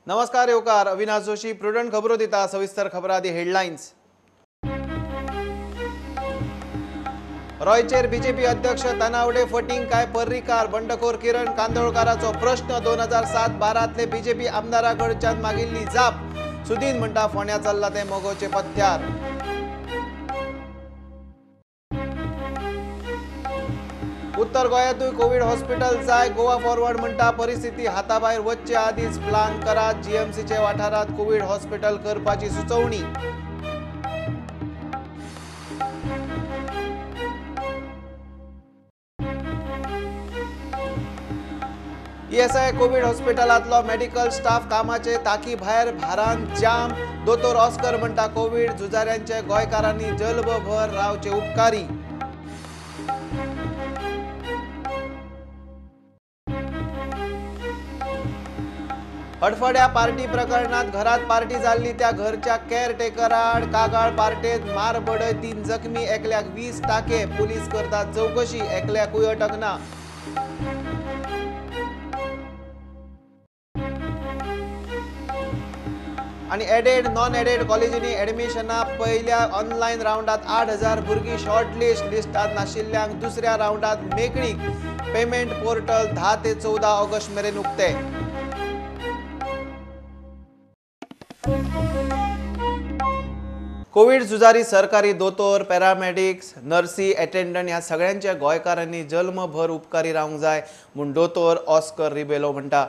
नमस्कार येवकार, अविनाश जोशी प्रुडंट खबरो दिता. सविस्तर खबरां आदी हेडलायन्स. रॉयचेर बीजेपी अध्यक्ष तानावडे फटींग काय पर्रीकार, बंडखोर किरण कांदोळकाराचो प्रश्न. 2007-12तले बीजेपी आमदारा कडच्यान मागिल्ली जाप. सुदीन म्हणटा फोंड्या चल्ला ते मगोचे पथ्यार. उत्तर गोंयांतूय कोवीड हॉस्पिटल जाय, गोवा फॉरवर्ड म्हणटा परिस्थिती हाताभायर वचचे आदींच प्लान करात. जीएमसीचे वाठारांत कोवीड हॉस्पिटल करपाची सुचोवणी. ईएसआय कोवीड हॉस्पिटलांतलो मेडिकल स्टाफ कामाचे ताकी भायर भारान जाम. दोतोर ऑस्कर म्हणटा कोवीड झुजाऱ्यांचे गोंयकारांनी जल्मभर रावचे उपकारी. हडफड्या पार्टी प्रकरणात घरात पार्टी जाल्ली त्या घरच्या केअरटेकराड कागाळ. पार्टेत मारबडय, 3 जखमी, एकल्याक 20 टाके. पुलीस करतात चौकशी, एकल्याकूय अटक ना. आनी एडेड नॉन एडेड कॉलेजींनी एडमिशना पयल्या ऑनलायन रावंडात 8,000 भुरगीं शॉर्टलिस्ट. लिस्टांत नाशिल्ल्यांक दुसऱ्या रावंडात मेकळीक. पेमेंट पोर्टल 10 ते 14 ऑगस्ट मेरेन उक्ते. कोवीड झुजारी सरकारी दोतोर, पॅरामेडिक्स, नर्सी, अटेंडंट ह्या सगळ्यांच्या गोंयकारांनी जल्मभर उपकारी रावंक जाय म्हूण दोतोर ऑस्कर रिबेलो म्हणटा.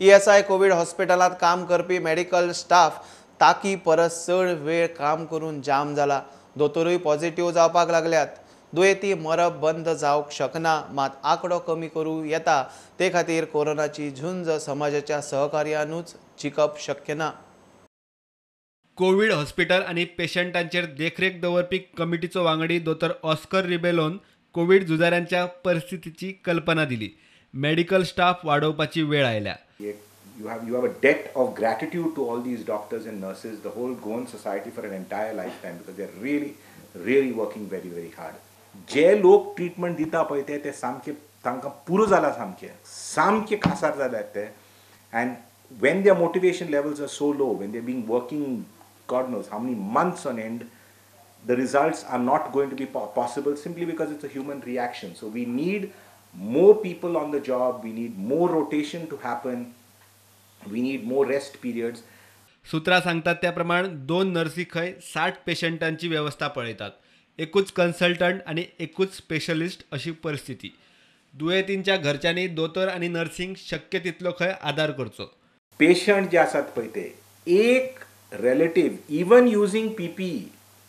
ईएसआय कोवीड हॉस्पिटलांत काम करपी मेडिकल स्टाफ ताकी परस चड वेळ काम करून जाम जाला. दोतोरूय पॉझिटिव्ह जावपाक लागल्यात. दुयेंती मरप बंद जावंक शकना, मात आंकडो कमी करूं येता. ते खातीर कोरोनाची झुंज समाजाच्या सहकार्यानूच जिखप शक्य ना. कोवीड हॉस्पिटल आनी पेशंटांचेर देखरेख दवरपी कमिटीचो वांगडी दोतोर ऑस्कर रिबेलोन कोवीड झुजाऱ्यांच्या परिस्थितीची कल्पना दिली. मेडिकल स्टाफ वाडोवपाची वेळ आयल्या. You have a debt of gratitude to all these doctors and nurses, the whole Goan society for an entire lifetime, because they're really, really working very, very hard. जे लोक treatment दिता पळय ते सामके तांकां पुरो जाला, सामके सामके कासार जाल्यात ते. And when their motivation levels are so low, when they being working God knows how many months on end, the results are not going to be possible simply because it's a human reaction. So we need more people on the job, we need more rotation to happen, we need more rest periods. सूत्रां सांगतात त्या प्रमाण 2 नर्सी खंय 60 पेशंटांची व्यवस्था पळयतात. एकूच consultant आनी एकूच specialist अशी परिस्थिती. दुयेंतींच्या घरच्यांनी दोतोर आनी नर्सिंग शक्य तितलो खंय आदार करचो. पेशंट जे आसात पळय ते एक रिलेटिव्ह इवन युजींग पीपीई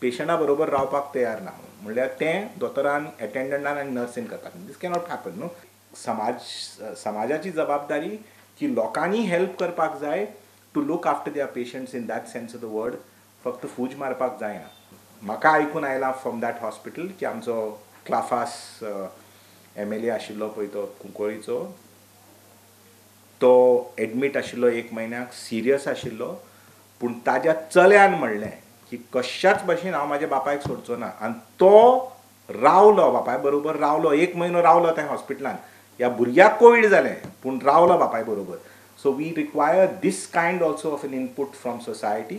पेशंटा बरोबर रावपाक तयार ना, म्हणल्यार तें दोतोरान, एटेंडंटान आनी नर्सीन करपाक. दीस कॅनॉट हॅपन न्हू. समाजाची जबाबदारी की लोकांनी हेल्प करपाक जाय to look after their patients in that sense of the word. फक्त फूज मारपाक जायना. म्हाका आयकून आयलां फ्रॉम that hospital की आमचो क्लाफास एमएलए आशिल्लो पळय तो कुंकळीचो, तो एडमीट आशिल्लो 1 म्हयन्याक, सिरियस आशिल्लो. पूण ताज्या चल्यान म्हणलें की कश्याच भशेन हांव म्हाज्या बापायक सोडचो ना, आनी तो रावलो बापाय बरोबर, रावलो 1 म्हयनो रावलो त्या हॉस्पिटलान. ह्या भुरग्याक कोवीड जालें पूण रावलो बापाय बरोबर. So we require this kind also of an input from society.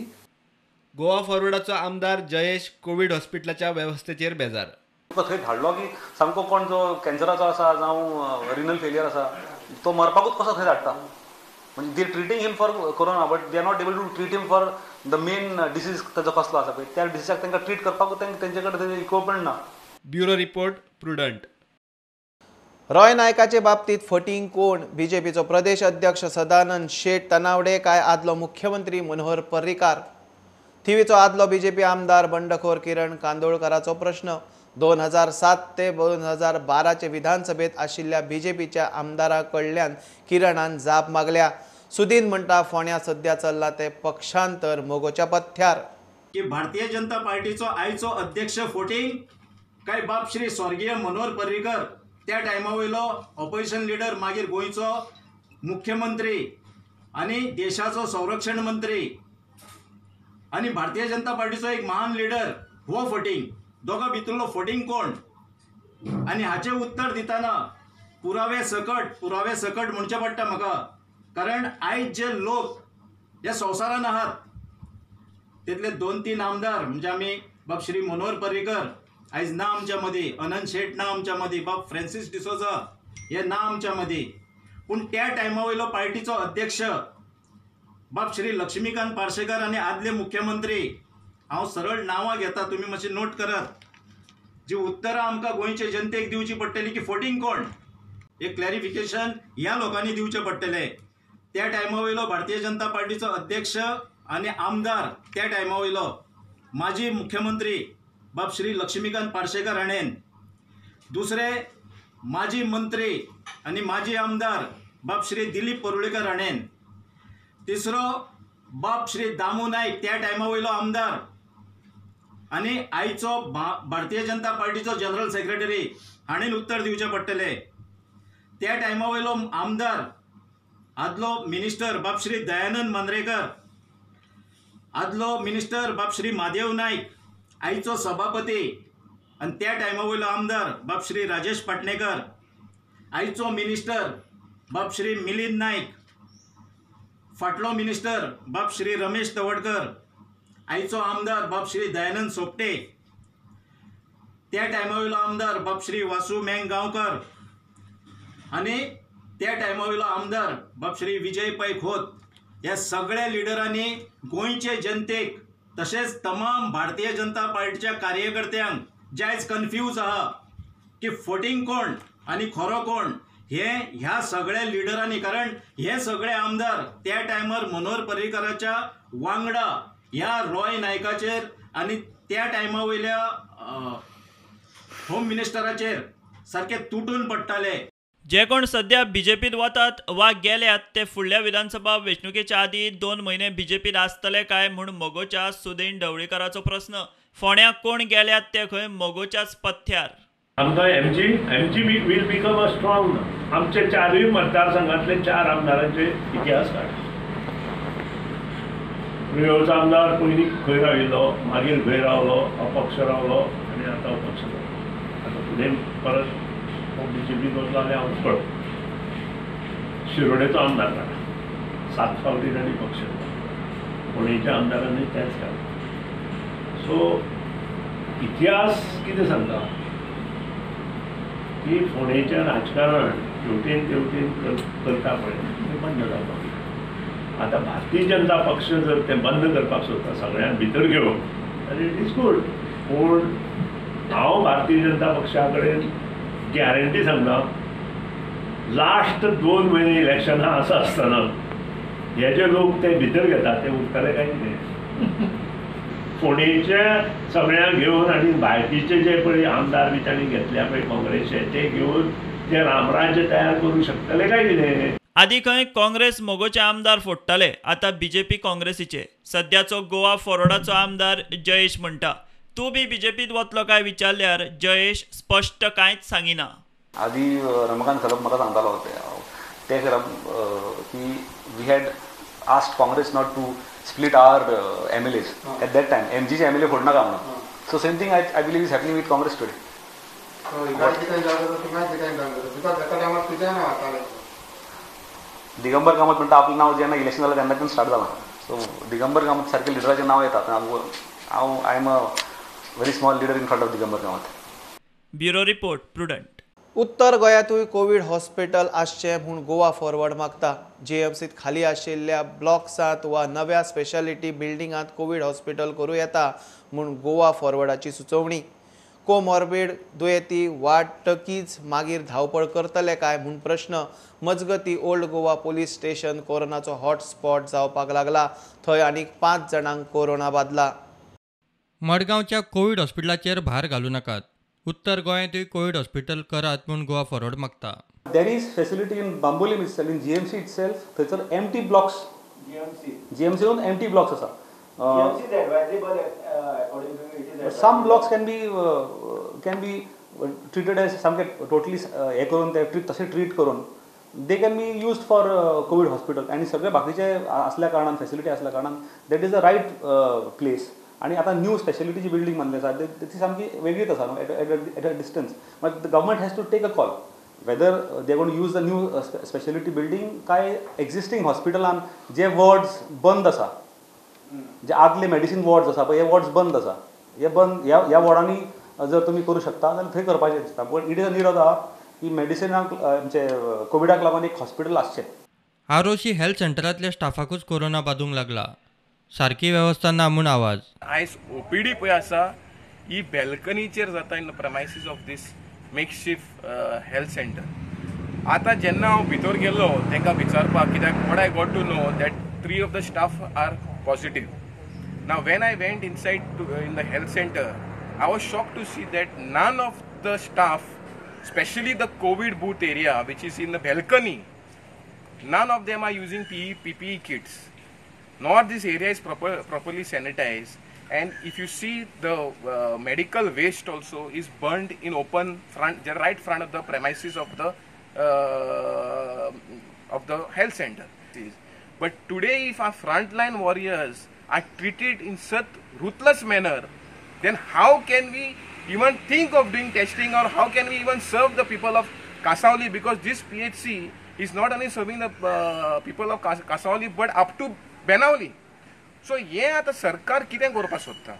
Goa फॉरवर्डाचो आमदार जयेश कोवीड हॉस्पिटलाच्या वेवस्थेचेर बेजार. तुका थंय धाडलो की सामको कोण जो कॅन्सराचो आसा जावं रिनल फेलियर आसा तो मरपाकूच कसो थंय धाडटा. म्हणजे they treating him for corona but they are not able to treat him for the main disease. ताजो कसलो आसा पळय त्या डिसीजाक तांकां ट्रीट करपाकूच तेंचे कडेन इक्विपमेंट ना. Bureau report, Prudent. Roy नायकाचे बाबतीत फटींग कोण? बीजेपीचो प्रदेश अध्यक्ष सदानंद शेट तनावडे काय आदलो मुख्यमंत्री मनोहर पर्रीकार? थिवीचो आदलो बीजेपी आमदार बंडखोर किरण कांदोळकाराचो प्रश्न. 2007 ते 2012 विधानसभेत आशिल्ल्या बीजेपीच्या आमदारा कडल्यान किरणान जाप मागल्या. सुदीन म्हणटा फोंड्या सध्या चल्ला ते पक्षांतर मगोच्या पथ्यार. की भारतीय जनता पार्टीचो आयचो अध्यक्ष फोटींग काय बाप श्री स्वर्गीय मनोहर पर्रीकर त्या टायमा वयलो ऑपोजिशन लिडर, मागीर गोंयचो मुख्यमंत्री आनी देशाचो संरक्षण मंत्री आनी भारतीय जनता पार्टीचो एक महान लिडर हो फटींग, दोगां भितरलो फटींग कोण? आनी हाचें उत्तर दितना पुरावे सकट म्हणचें पडटा म्हाका, कारण आयज जे लोक ह्या संवसारान आहात. तितले 2-3 आमदार म्हणजे आमी बाब श्री मनोहर पर्रीकर आयज ना आमच्या मदीं, अनंत शेट ना आमच्या मदीं, बाब फ्रांसीस डिसोजा हे ना आमच्या मदीं, पूण त्या टायमा वयलो पार्टीचो अध्यक्ष बाब श्री लक्ष्मीकांत पार्सेकर आनी आदले मुख्यमंत्री, हांव सरळ नांवां घेता, तुमी मातशें नोट करात, जी उत्तरां आमकां गोंयचे जनतेक दिवची पडटली की फोटींग कोण, एक क्लॅरिफिकेशन ह्या लोकांनी दिवचें पडटलें. त्या टायमा वयलो भारतीय जनता पार्टीचो अध्यक्ष आनी आमदार त्या टायमा वयलो माजी मुख्यमंत्री बाब श्री लक्ष्मीकांत पार्सेकर हाणेन, दुसरे माजी मंत्री आनी माजी आमदार बाब श्री दिलीप परुळेकर हाणेन, तिसरो बाब श्री दामू नायक त्या टायमा वयलो आमदार आनी आयचो भारतीय जनता पार्टीचो जनरल सेक्रेटरी हाणेन उत्तर दिवचें पडटलें. त्या टायमा वयलो आमदार आदलो मिनिस्टर बाब श्री दयानंद मांद्रेकर, आदलो मिनिस्टर बाब श्री महादेव नायक आयचो सभापती आनी त्या टायमा वयलो आमदार बाब श्री राजेश पाटणेकर, आयचो मिनिस्टर बाब श्री मिलिंद नायक, फाटलो मिनिस्टर बाब श्री रमेश तवडकर, आयचो आमदार बाब श्री दयानंद सोपटे, त्या टायमा वयलो आमदार बाब श्री वासू मेंग गांवकर आनी त्या टायमा वयलो आमदार बाब श्री विजय पै खोत. ह्या सगळ्या लिडरांनी गोंयचे जनतेक तशेंच तमाम भारतीय जनता पार्टीच्या कार्यकर्त्यांक जे आयज कन्फ्यूज आहा की फोटींग कोण आनी खरो कोण, हे ह्या सगळ्या लिडरांनी, कारण हे सगळे आमदार त्या टायमार मनोहर पर्रीकराच्या वांगडा ह्या रॉय नायकाचेर आनी त्या टायमा वयल्या होम मिनिस्टराचेर सारके तुटून पडटाले. जे कोण सध्या बीजेपीत वतात वा गेल्यात ते फुडल्या विधानसभा वेंचणुकेच्या आदी 2 म्हयने बीजेपीत आसतले काय म्हूण मगोच्या सुदीन ढवळीकाराचो प्रस्न. फोंड्या कोण गेल्यात ते खंय मगोच्याच पथ्यार. आमकां MG will become a strong. आमचे 4 मतदारसंघातले 4 आमदारांचे इतिहास काड. प्रियोळचो आमदार पयलीं खंय राविल्लो, मागीर खंय रावलो, अपक्ष रावलो आनी आतां अपक्ष जालो. आतां फुडें परत बीजेपीत वतलो आनी हांव पळय. शिरोडेचो आमदार काडला, 7 फावटी तांणी पक्ष दिलो. फोंडेच्या आमदारांनी तेंच काडलें. सो इतिहास कितें सांगता की फोंडेचें राजकारण हेवटेन तेवटेन करता पळय तें बंद जावपाक जाय. आतां भारतीय जनता पक्ष जर तें बंद करपाक सोदता सगळ्यांक भितर घेवन जाल्यार it is good. पूण हांव भारतीय जनता पक्षा कडेन गॅरंटी सांगता, लास्ट 2 म्हयने इलेक्शनां आसा आसतना हे जे लोक ते भितर घेतात ते उरतले काय कितें. फोंडेचे सगळ्यांक घेवन आनी बाकीचे जे पळय आमदार बी तांणी घेतल्या पळय काँग्रेसचे ते घेवन ते रामराज्य तयार करूं शकतले काय कितें. आदी खंय काँग्रेस मगोचे आमदार फोडटाले, आतां बीजेपी काँग्रेसीचे. सद्याचो गोवा फॉरवर्डाचो आमदार जयेश म्हणटा, तूं बी बीजेपीत वतलो काय विचारल्यार जयेश स्पश्ट कांयच सांगिना. आदी रमाकांत खलप म्हाका सांगतालो ते की we had asked Congress not to split our MLAs at that time. MG चे MLA फोडनाका म्हणून. So same thing I believe is happening with Congress today. Digambar Kamat म्हणटा आपलें नांव जेन्ना इलेक्शन जालें तेन्नाच्यान स्टार्ट जालां. सो दिगंबर कामत सारके लिडराचें नांव येता. हांव I am a very small leader in front of Digambar Kamat. Bureau report, Prudent. उत्तर गोंयांतूय कोवीड हॉस्पिटल आसचें म्हूण गोवा फॉरवर्ड मागता. जीएमसीत खाली आशिल्ल्या ब्लॉक्सांत वा नव्या स्पेशालिटी बिल्डिंगांत कोवीड हॉस्पिटल करूं येता म्हूण गोवा फॉरवर्डाची सुचोवणी. कोमॉर्बीड दुयेंती वाडटकीच मागीर धांवपळ करतले काय म्हूण प्रश्न. मजगती ओल्ड गोवा पोलीस स्टेशन कोरोनाचो हॉटस्पॉट जावपाक लागला. थंय आनीक 5 जाणांक कोरोना बादला. मडगांवच्या कोवीड हॉस्पिटलाचेर भार घालूं नाकात. उत्तर गोंयांतूय कोवीड हॉस्पिटल करात म्हूण गोवा फॉरवर्ड मागता. There is facility in Bambolim itself, in GMC itself. थंयसर एम्प्टी ब्लॉक्स, जीएमसीन एम्प्टी ब्लॉक्स आसा. Some blocks can be treated as सामके टोटली हे करून ते तशें ट्रीट करून they can be used for COVID hospital. आनी सगळे बाकीचे आसल्या कारणान, फेसिलिटी आसल्या कारणान that is the right place. आनी आतां न्यू स्पेशलिटीची जी बिल्डींग बांदली आसा ती सामकी वेगळीच आसा न्हू, एट अ डिस्टन्स. मागीर the government has to take a call Whether they gonna use the new speciality building काय एक्झिस्टींग हॉस्पिटलान जे वॉर्ड्स बंद आसा, जे आदले मेडिसीन वॉर्ड्स आसा पळय, हे वॉर्ड्स बंद आसा, हे बंद ह्या वॉर्डांनी जर तुमी करूं शकता जाल्यार थंय करपाचें दिसता. But it is a need of the की मेडिसिनाक आमचे कोविडाक लागून एक हॉस्पिटल आसचें. आरोशी हेल्थ सेंटरांतल्या स्टाफाकूच कोरोना बादूंक लागला. सारकी वेवस्था ना म्हूण आवाज. आयज ओपीडी पळय आसा ही बॅल्कनीचेर जाता in the premises of this makeshift health centre. आतां जेन्ना हांव भितर गेलो तांकां विचारपाक कित्याक what I got to know that 3 of the staff are positive. Now when I went inside in the health centre I was shocked to see that none of the staff, specially the COVID booth area which is in the balcony, none of them are using PPE kits, nor this area is properly sanitized. And if you see the medical waste also is burned in open front, the right front of the premises of the health center. But today, if our frontline warriors are treated in such ruthless manner, then how can we even think of doing testing, or how can we even serve the people of Cansaulim? Because this PHC is not only serving the people of Cansaulim but up to Benaulim. So हे आतां सरकार कितें करपाक सोदता.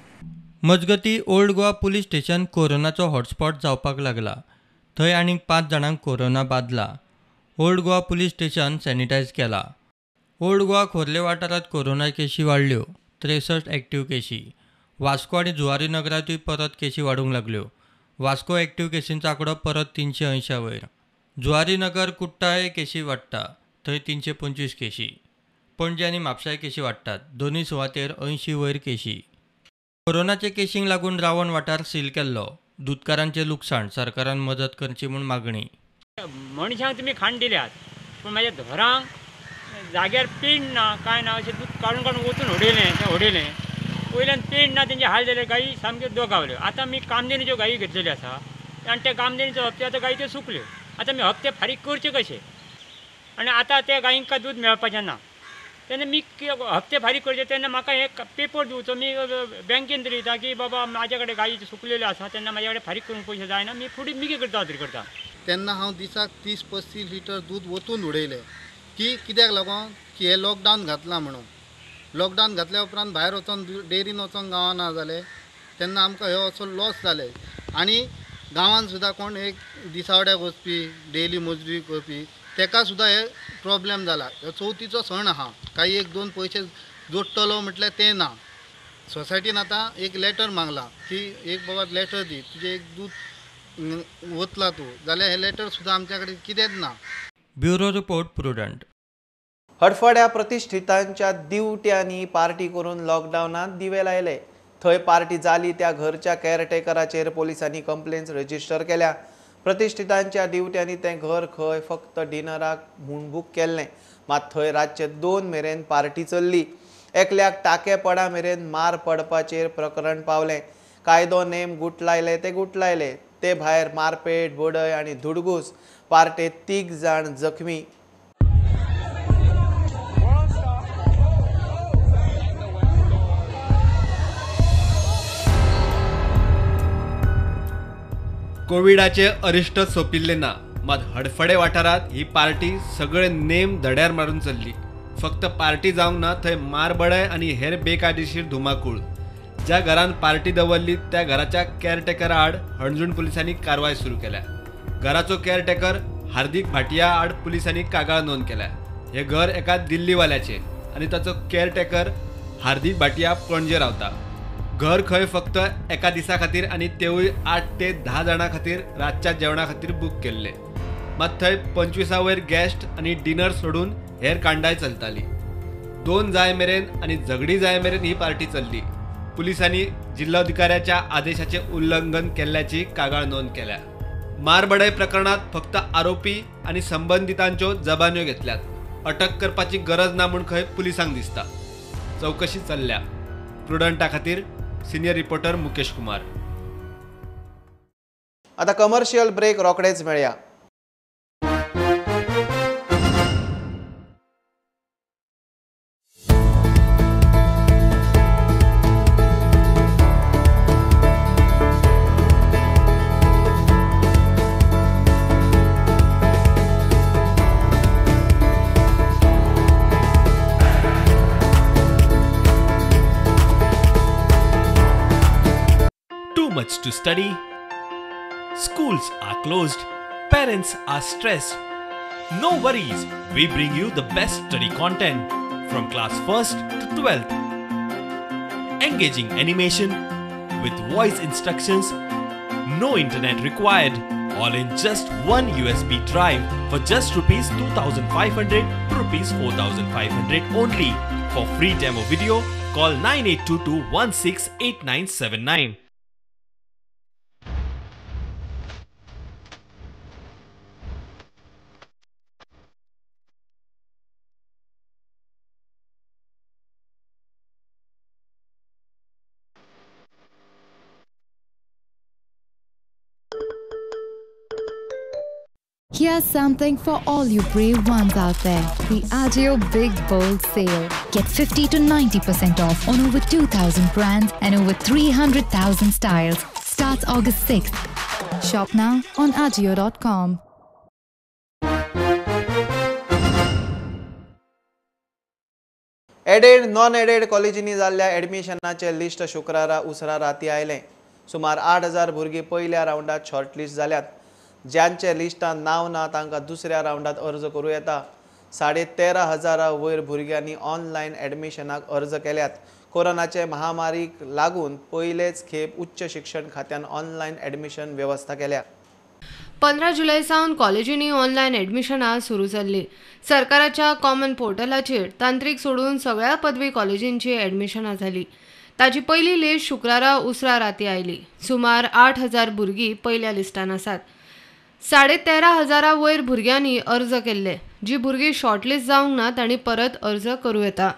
मजगती Old Goa police station कोरोनाचो hotspot जावपाक लागला. थंय आनीक 5 जाणांक कोरोना बादला. Old Goa police station sanitize केला. ओल्ड गोवा खोर्ले वाठारांत कोरोना केशी वाडल्यो, 63 एक्टिव्ह केशी. वास्को आनी जुवारी नगरांतूय परत केशी वाडूंक लागल्यो. वास्को एक्टिव्ह केशींचो आंकडो परत 380 वयर. जुवारी नगर कुट्टाळे केशी वाडटा, थंय 325 केशी. पणजे आनी म्हापशाय केशी वाडटात, दोनूय सुवातेर 80 वयर केशी. कोरोनाचे केशींक लागून रावण वाठार सील केल्लो. दुदकारांचें लुकसाण, सरकारान मदत करची म्हूण मागणी. मनशांक तुमी खाण दिल्यात पूण म्हाज्या घरांक जाग्यार पेण ना कांय ना, अशें दूद काडून काडून वचून उडयलें तें उडयलें, वयल्यान पेण ना, तेंचे हाल जाले, गायी सामक्यो दोगावल्यो. आतां आमी कामदेणीच्यो गायी घेतलेल्यो आसा आनी त्या कामदेणीचो हप्ते आतां गायी त्यो सुकल्यो. आतां आमी हप्ते फारीक करचे कशे? आनी आतां त्या गायींक दूद मेळपाचें ना. तेन्ना मी हप्ते फारीक करचे तेन्ना म्हाका हे पेपर दिवचो, मी बँकेन तरी दिता की बाबा म्हाजे कडेन गायी सुकलेल्यो आसा तेन्ना म्हाजे कडेन फारीक करूंक पयशे जायना, मी फुडें मी कितें करता तरी करता. तेन्ना हांव दिसाक 30-35 लिटर दूद वतून उडयलें की कित्याक लागून की हें लॉकडावन घातलां म्हणून. लॉकडावन घातल्या उपरांत भायर वचोन डेरीन वचोन गांवां जालें तेन्ना आमकां हो असो लॉस जालें. आनी गांवांत सुद्दां कोण एक दिसावड्याक वचपी डेली मजुरी करपी तेका सुद्दां हे प्रॉब्लेम जाला. हो चवथीचो सण आहा, काही एक दोन पयशे जोडटलो म्हटल्यार तें ना. सोसायटीन आतां एक लेटर मागलां की एक बाबा लेटर दी, तुजें एक दूद वतला तूं जाल्यार हें लेटर सुद्दां आमच्या कडेन कितेंच ना. Bureau report, Prudent. हडफड्या प्रतिष्ठितांच्या दिवट्यांनी पार्टी करून लॉकडावनांत दिवे लायले. थंय पार्टी जाली त्या घरच्या केअरटेकराचेर पोलिसांनी कंप्लेन्स रजिस्टर केल्या. प्रतिष्ठितांच्या दिवट्यांनी तें घर खंय फक्त डिनराक म्हूण बूक केल्लें, मात थंय रातचे 2 मेरेन पार्टी चल्ली. एकल्याक टाके पडा मेरेन मार पडपाचेर प्रकरण पावलें. कायदो नेम गुटलायले ते गुटलायले, ते भायर मारपेट, बडय आनी धुडगूस. पार्टेत 3 जाण जखमी. कोविडाचे अरिश्ट सोंपिल्लें ना, मात हडफडे वाठारांत ही पार्टी सगळे नेम धड्यार मारून चल्ली. फक्त पार्टी जावंक ना, थंय मारबडाय आनी हेर बेकायदेशीर धुमाकूळ. ज्या घरान पार्टी दवरली त्या घराच्या केअरटेकरा आड हणजूण पुलिसांनी कारवाय सुरू केल्या. घराचो केअरटेकर हार्दिक भाटिया आड पुलिसांनी कागाळ नोंद केल्या. हे घर एका दिल्लीवाल्याचें आनी ताचो केअरटेकर हार्दिक भाटिया पणजे रावता. घर खंय फक्त एका दिसा खातीर आनी तेवूय 8 ते 10 जाणां खातीर रातच्या जेवणा खातीर बूक केल्ले. मात थंय 25 वयर गेस्ट आनी डिनर सोडून हेर कांडाय चलताली. 2 जाय मेरेन आनी झगडी जाय मेरेन ही पार्टी चल्ली. पुलिसांनी जिल्लोधिकाऱ्याच्या आदेशाचे उल्लंघन केल्ल्याची कागाळ नोंद केल्या. मारबडाय प्रकरणात फक्त आरोपी आनी संबंदितांच्यो जबान्यो घेतल्यात. अटक करपाची गरज ना म्हूण खंय पुलिसांक दिसता. चवकशी चल्ल्या. प्रुडंटा खातीर सिनियर रिपोर्टर मुकेश कुमार. आता कमर्शियल ब्रेक रोखडेच मेळया. much to study. Schools are closed. Parents are stressed. No worries, we bring you the best study content from class 1st to 12th. Engaging animation with voice instructions, no internet required, all in just one USB drive for just Rs 2,500 to Rs 4,500 only. For free demo video, call 9822 168979. Here's something for all you brave ones out there. The Ajio Big Bold Sale. Get 50 to 90% off on over 2,000 brands and over 300,000 styles. Starts August 6th. Shop now on Ajio.com. Aided non aided कॉलेजींनी जाल्ल्या एडमिशनाचें list शुक्रारा उसरा राती आयलें. सुमार 8,000 भुरगीं पयल्या रावंडात shortlist जाल्यात. ज्यांचे लिस्टान नांव ना तांकां दुसऱ्या रावंडात अर्ज करूं येता. 13,500 वयर भुरग्यांनी ऑनलायन एडमिशनाक अर्ज केल्यात. कोरोनाचे महामारीक लागून पयलेच खेप उच्च शिक्षण खात्यान ऑनलायन एडमिशन वेवस्था केल्या. 15 जुलय सावन कॉलेजींनी ऑनलायन एडमिशनां सुरू जाल्ली. सरकाराच्या कॉमन पोर्टलाचेर तांत्रीक सोडून सगळ्या पदवी कॉलेजींची एडमिशनां जाली. ताची पयली लिस्ट शुक्रारा उसरा राती आयली. सुमार 8,000 भुरगीं पयल्या लिस्टान आसात. 13,500 वयर भुरग्यांनी अर्ज केल्ले. जी भुरगीं शॉर्टलिस्ट जावंक ना तांणी परत अर्ज करूं येता.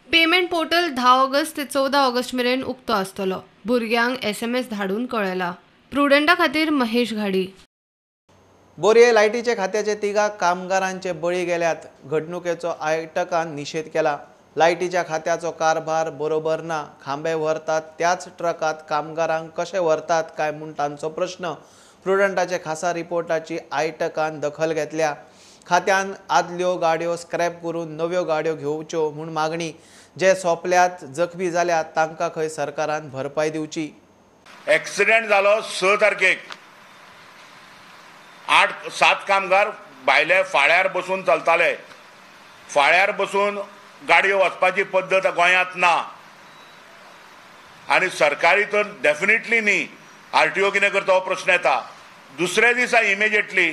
पेमेंट पोर्टल 10 ऑगस्ट ते 14 ऑगस्ट मेरेन उक्तो आसतलो. भुरग्यांक SMS धाडून कळयला. प्रुडंटा खातीर महेश घाडी. बोरये लायटीचे खात्याचे 3 कामगारांचे बळी गेल्यात. घडणुकेचो आयटकान निशेध केला. लायटीच्या खात्याचो कारभार बरोबर ना. खांबे व्हरतात त्याच ट्रकात कामगारांक कशे व्हरतात काय म्हूण तांचो प्रश्न. प्रुडंटाचे खासा रिपोर्टाची आयटकान दखल घेतल्या. खात्यान आदल्यो गाडयो स्क्रॅप करून नव्यो गाडयो घेवच्यो म्हूण मागणी. जे सोंपल्यात जखमी जाल्यात तांकां खंय सरकारान भरपाय दिवची. एक्सिडेंट जालो 6 तारखेक. 8-7 कामगार भायले फाळ्यार बसून चलताले. फाळ्यार बसून गाडयो वचपाची पद्दत गोंयांत ना आनी सरकारी तर डेफिनेटली न्ही. आरटीओ कितें करता हो प्रश्न येता. दुसऱ्या दिसा इमिजिएटली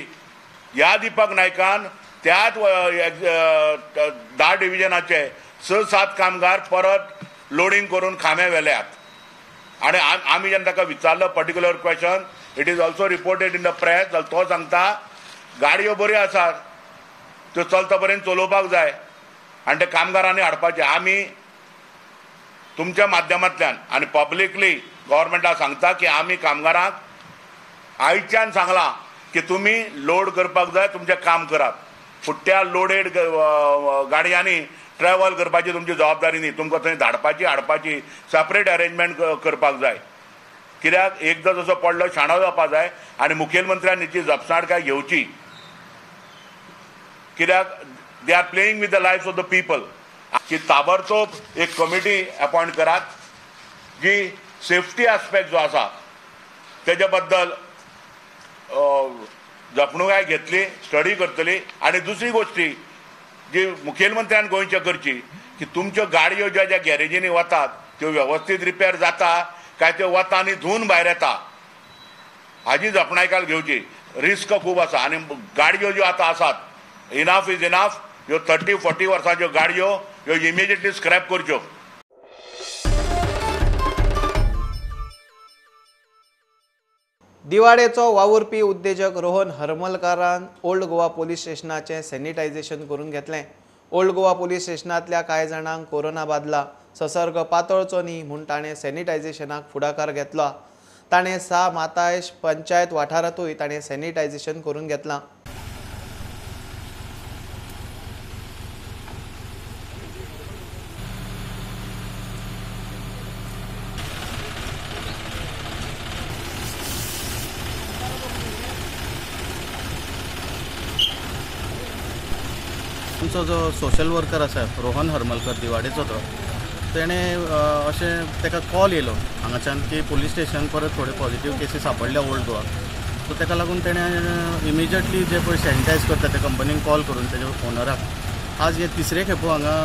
ह्या दीपक नायकान त्याच 10 डिविजनाचे 6-7 कामगार परत लोडींग करून खांबे व्हेल्यात. आनी आमी जेन्ना ताका विचारलो particular question, it is also reported in the press, जाल्यार तो सांगता गाडयो बऱ्यो आसात, त्यो चलता पर्यंत चलोवपाक जाय आनी ते कामगारांनी हाडपाचे. आमी तुमच्या माध्यमांतल्यान आनी पब्लिकली गव्हर्मेंटाक सांगता की आमी कामगारांक आयच्यान सांगलां की तुमी लोड करपाक जाय, तुमचें काम करात. फुट्ट्या लोडेड गाडयांनी ट्रॅव्हल करपाची तुमची जबाबदारी न्ही. तुमकां थंय धाडपाची हाडपाची सेपरेट अरेंजमेंट करपाक जाय. कित्याक एकदां जसो पडलो शाणो जावपाक जाय आनी मुखेलमंत्र्यान हेची जपसाणकाय घेवची. कित्याक they are playing with the life of the people. की ताबडतोब एक कमिटी अपॉयंट करात जी सेफ्टी आस्पेक्ट जो आसा तेजे बद्दल जपणूकाय घेतली, स्टडी करतली. आनी दुसरी गोश्टी जी मुखेलमंत्र्यान गोंयच्या करची की तुमच्यो गाडयो ज्या ज्या गॅरेजींनी वतात त्यो वेवस्थीत रिपेर जाता काय त्यो वता आनी धुवन भायर येता हाजी जपणायकाल घेवची. रिस्क खूब आसा आनी गाडयो ज्यो आतां आसात इनाफ is enough. ह्यो 30-40 वर्सांच्यो गाडयो ह्यो इमिजिएटली स्क्रॅप करच्यो. दिवाडेचो वावुरपी उद्देजक रोहन हरमलकारान ओल्ड गोवा पोलीस स्टेशनाचें सॅनिटायझेशन करून घेतलें. ओल्ड गोवा पोलीस स्टेशनांतल्या कांय जाणांक कोरोना बादला. संसर्ग पातळचो न्ही म्हूण ताणें सॅनिटायझेशनाक फुडाकार घेतला. ताणें सा मातायश पंचायत वाठारांतूय ताणें सॅनिटायझेशन करून घेतलां. आमचो जो सोशल वर्कर आसा रोहन हरमलकर दिवाडेचो, तो तेणें अशें ताका कॉल येयलो हांगाच्यान की पुलीस स्टेशन परत थोडे पॉझिटिव्ह केसीस सांपडल्या ओल्ड गोवा. सो ताका लागून तेणें इमिजिएटली जे पळय सॅनिटायज करता त्या कंपनीक कॉल करून तेज्या ओनराक आज हे तिसरे खेपो हांगा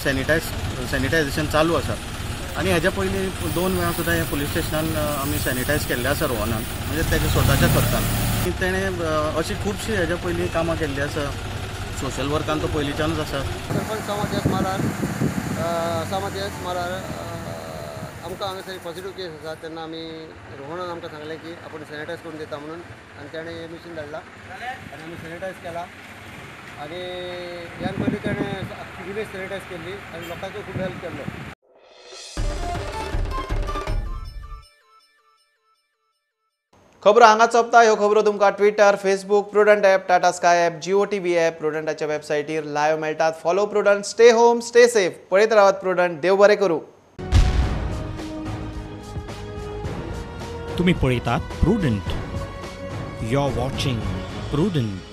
सॅनिटायझेशन चालू आसा. आनी हेज्या पयलीं 2 वेळा सुद्दां हे पुलीस स्टेशनान आमी सॅनिटायज केल्लें आसा रोहनान, म्हणजे तेज्या स्वताच्या खर्चान. तेणें अशी खुबशीं हेज्या पयलीं कामां केल्लीं आसा. सोशल वर्कान तो पयलींच्यानूच आसा. सरपंच सामातियास मालार आमकां हांगासर पॉझिटिव्ह केस आसा तेन्ना आमी रोहनान आमकां सांगलें की आपूण सॅनिटायज करून दिता म्हणून, आनी तेणें हें मिशीन धाडलां आनी आमी सॅनिटायज केला. आनी ह्यान पयलीं तेणें आख्खी विलेज सॅनिटायज केल्ली आनी लोकांचो खूब हेल्प केल्लो. खबरो हांगा सोंपता. ह्यो खबरो तुमकां Twitter, Facebook, Prudent app, Tata Sky app, Jio TV app, प्रुडंटाच्या वेबसायटीर live मेळटात. Follow Prudent, stay home, stay safe. पळयत रावात प्रुडंट. देव बरें करूं. तुम्ही पळयतात Prudent. You are watching Prudent.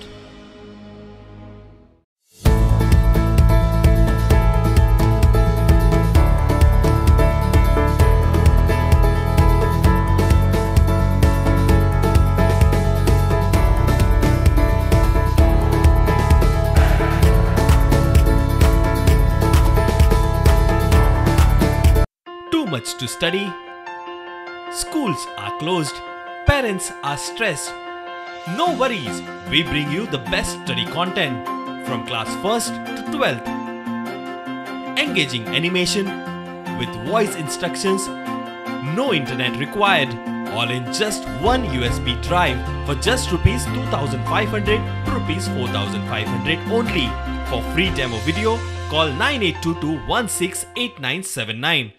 Much to study. Schools are closed. Parents are stressed. No worries, we bring you the best study content from class 1st to 12th. Engaging animation with voice instructions, no internet required, all in just one USB drive for just Rs 2,500 to Rs 4,500 only. For free demo video, call 9822 168979.